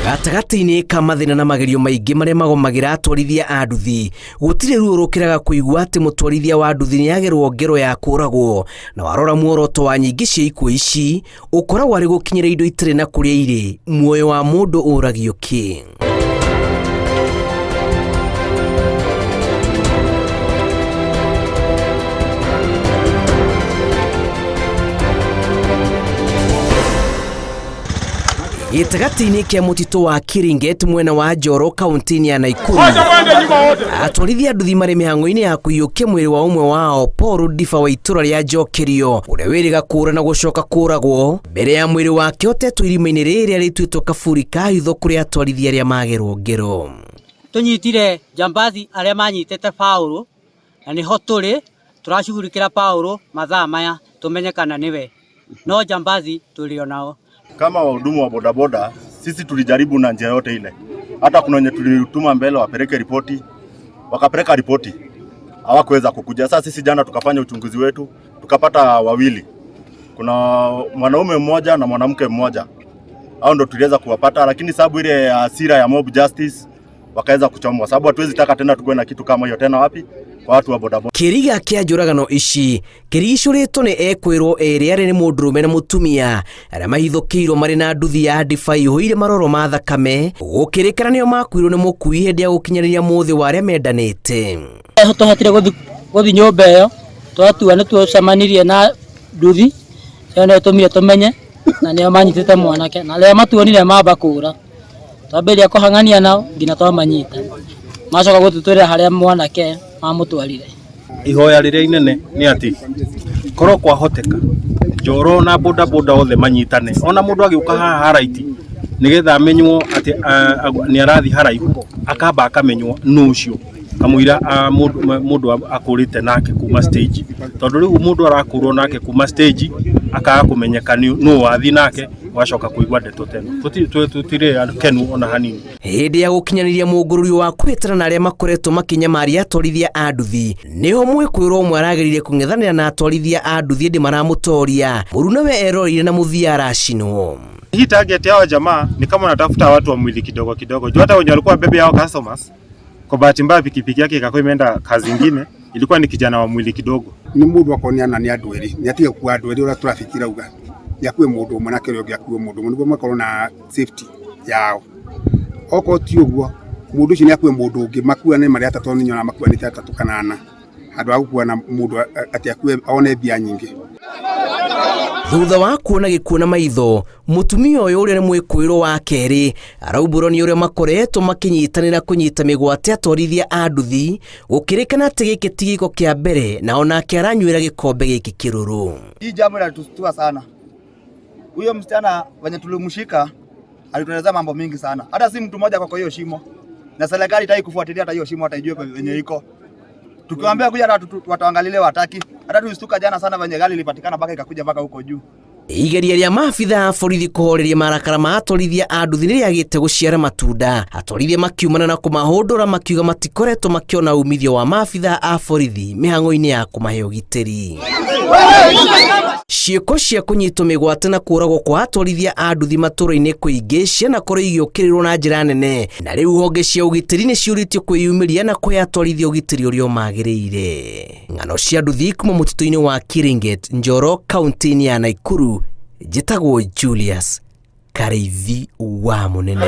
Gatagatĩ-inĩ ka mathĩna na magerio maingĩ marĩa magomagĩra atwarithia a nduthi, gũtirĩ ruo rũkĩraga kũigua atĩ mũtwarithia wa nduthi nĩ agerwo ngero ya kũragwo, na warora muoroto wa nyingĩ cia ikuũ ici, ũkoragwo arĩ gũkinyĩra indo itarĩ na kũrĩa irĩ, muoyo wa mũndũ ũragio kĩ? Gĩtagatĩ-inĩ kĩa mũtitũ wa Kiringet mwena wa Njoro kaunti-inĩ ya Naikuru, atwarithia nduthi marĩ mĩhang'o-inĩ ya kũiyũkia mwĩrĩ wa ũmwe wao Paul Ndiba wa itũra rĩa Njokerio ũrĩa wĩrĩga kũũra na gũcoka kũũragwo mbere ya mwĩrĩ wake ũtetwo irima-inĩ rĩrĩa rĩtuĩtwo kaburi ka hitho kũrĩ atwarithia arĩa magerwo ngero. Tũnyitire njambazi arĩa manyitĩte Paũlũ na nĩho tũrĩ tũracugurikĩra Paũlũ mathaa maya tũmenye kana nĩwe, no njambazi tũrĩ o nao. Kama wahudumu wa bodaboda, sisi tulijaribu na njia yote ile, hata kuna wenye tulituma mbele wapeleke ripoti, wakapeleka ripoti, hawakuweza kukuja. Sasa sisi jana tukafanya uchunguzi wetu, tukapata wawili, kuna mwanaume mmoja na mwanamke mmoja, hao ndo tuliweza kuwapata, lakini sababu ile hasira ya mob justice wakaweza kuchomwa, sababu hatuwezi taka tena tukuwe na kitu kama hiyo tena wapi kwa watu wa bodaboda. Kĩriga kĩa njũragano ici kĩrigicũrĩtwo nĩ ekwĩrwo erĩ arĩa nĩ mũndũrũme na mũtumia arĩa mahithũkĩirwo marĩ na nduthi ya ndibei ihũire maroro ma thakame gũkĩrĩkana nĩo makuirwo nĩ mũkui hĩndĩ ya gũkinyanĩria mũthĩ wa arĩa mendanĩte. Tũhotire gũthi nyũmba ĩyo twatua nĩ tucemanirie na nduthi ĩyo nĩyo ĩtũmire tũmenye na nĩo manyitĩte mwanake na rĩrĩa matuonire mamba kũra twambĩrĩria kũhang'ania nao nginya twamanyita macoka gũtũtwĩra harĩa mwanake mamũtwarire. Ihoya rĩrĩa inene nĩ atĩ korwo kwahoteka Njoro na bodaboda othe manyitane, ona mũndũ agĩũka haha haraiti nĩgetha amenywo atĩ nĩ arathiĩ haraihu akamba akamenywo nũ ũcio kamũira mũndũ akũrĩte nake kuma stage, tondũ rĩu mũndũ arakũrwo nake kuma stage akaga kũmenyeka nũ wathiĩ nake, ũgacoka kũigua ndeto teno. Tũtirĩ akenu ona hanini. Hĩndĩ ya gũkinyanĩria mũngũrũrio wa kwĩtana na arĩa makoretwo makĩnyamaria atwarithia a nduthi, nĩho mwĩkwĩrwo ũmwe arageririe kũng'ethanĩra na atwarithia a nduthi ĩndĩ maramũtoria, mũrunawe eroreire na mũthia aracinwo. Hii target yao jamaa ni kama wanatafuta watu wa mwili kidogo kidogo. Juu hata wenye walikuwa bebe yao customers, kwa bahati mbaya pikipiki yake ikakuwa imeenda kazi ingine, ilikuwa ni kijana wa mwili kidogo. Nĩ mũndũ akorwo nĩ ana nĩ andũ erĩ, nĩ atige kuua andũ erĩ ũrĩa traffic irauga, nĩ akue mũndũ ũmwe nake ũrĩa ũngĩ akue mũndũ ũmwe nĩguo makorwo na safety yao. Okorwo ti ũguo, mũndũ ũcio nĩ akue mũndũ ũngĩ, makuane marĩ atatũ, nĩ nyonaga makuanĩte atatũ kana ana, handũ ha gũkuana mũndũ atĩ akue one mbia nyingĩ. Thutha wa kuona gĩkuũ na maitho, mũtumia ũyũ ũrĩa nĩ mwĩkũĩrwo wa kerĩ araumbũrwo nĩ ũrĩa makoretwo makĩnyitanĩra kũnyita mĩgwate atwarithia a nduthi, gũkĩrĩkana atĩ gĩkĩ ti gĩko kĩa mbere na onake aranyuĩra gĩkombe gĩkĩ kĩrũrũ. Hii jambo inatushtua sana. Huyo msichana wenye tulimshika alituelezea mambo mingi sana. Hata si mtu mmoja kwa hiyo shimo. Na serikali itaki kufuatilia hata hiyo shimo hata ijue venye iko. Tukiwaambia kuja hata wataangalia wataki. Hata tulistuka jana sana venye gari ilipatikana mpaka ikakuja mpaka huko juu. Igeria rĩa maabitha a borithi kũhoreria marakara ma atwarithia a nduthi nĩrĩagĩte gũciara matunda. Atwarithia makiumana na kũmahũndũra makiuga matikoretwo makĩona umithio wa maabitha a borithi mĩhang'o-inĩ ya kũmahe ũgitĩri. Ciĩko cia kũnyitwo mĩgwate na kũragwo kwa atwarithia a nduthi matũũra-inĩ kũingĩ cianakorwo igĩũkĩrĩrwo na njĩra nene, na rĩu honge cia ũgitĩri nĩ ciũrĩtio kwĩyumĩria na kũhe atwarithia ũgitĩri ũrĩa ũmagĩrĩire. Ng'ano cia nduthi kuma mũtitũ-inĩ wa Kiringet, Njoro, kaunti-inĩ ya Naikuru, njĩtagwo Julius Karĩithi wa Mũnene.